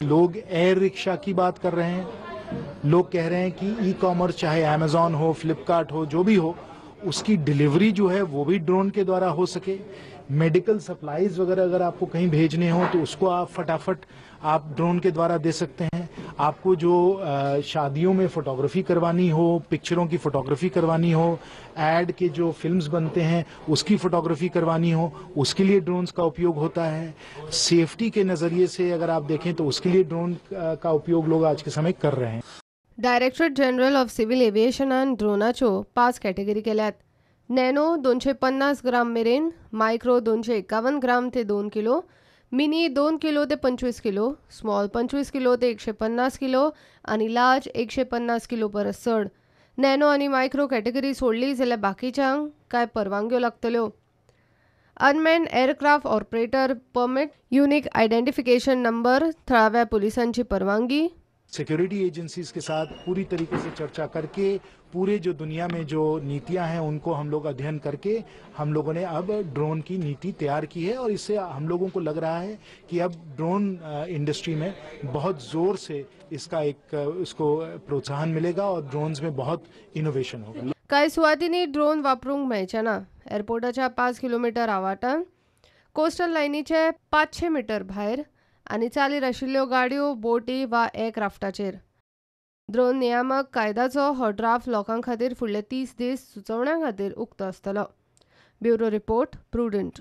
लोग air rickshaw की बात कर रहे हैं, लोग कह रहे हैं कि ई कॉमर्स चाहे अमेजॉन हो, फ्लिपकार्ट हो, जो भी हो, उसकी डिलीवरी जो है वो भी ड्रोन के द्वारा हो सके। मेडिकल सप्लाईज वगैरह अगर आपको कहीं भेजने हो तो उसको आप फटाफट आप ड्रोन के द्वारा दे सकते हैं। आपको जो शादियों में फोटोग्राफी करवानी हो, पिक्चरों की फोटोग्राफी करवानी हो, एड के जो फिल्म्स बनते हैं उसकी फोटोग्राफी करवानी हो, उसके लिए ड्रोन्स का उपयोग होता है। सेफ्टी के नज़रिए से अगर आप देखें तो उसके लिए ड्रोन का उपयोग लोग आज के समय कर रहे हैं। डायरेक्टरेट जनरल ऑफ सिव्हिल एव्हिएशनान ड्रोनाच्यो 5 कॅटेगरी केल्यात। नॅनो 250 ग्राम मेरेन, मायक्रो 251 ग्राम ते 2 किलो, मिनी 2 किलो ते 25 किलो, स्मॉल 25 किलो ते 150 किलो आनी लार्ज 150 किलो परस चड। नॅनो आनी मायक्रो कॅटेगरी सोडली जाल्यार बाकीच्यांक कांय परवानग्यो लागतल्यो। Unmanned aircraft operator permit, unique identification number, थळाव्या पुलिसांची परवानगी। सिक्योरिटी एजेंसीज के साथ पूरी तरीके से चर्चा करके पूरे जो दुनिया में जो नीतियां हैं उनको हम लोग अध्ययन करके हम लोगों ने अब ड्रोन की नीति तैयार की है और इससे हम लोगों को लग रहा है कि अब ड्रोन इंडस्ट्री में बहुत ज़ोर से इसका एक इसको प्रोत्साहन मिलेगा और ड्रोन्स में बहुत इनोवेशन होगा। कांय सुवातींनी ड्रोन वापरूंक मेळचे ना। एअरपोर्टाच्या 5 किलोमिटर आवाटान, कोस्टल लायनीचे 500 मिटर भायर आनी चालीर आशिल्ल्यो गाडयो, बोटी वा एअरक्राफ्टाचेर। ड्रोन नियामक कायद्याचो हो ड्राफ्ट लोकां खातीर फुडले 30 दीस सुचोवण्यां खातीर उक्तो आसतलो। Bureau report, Prudent.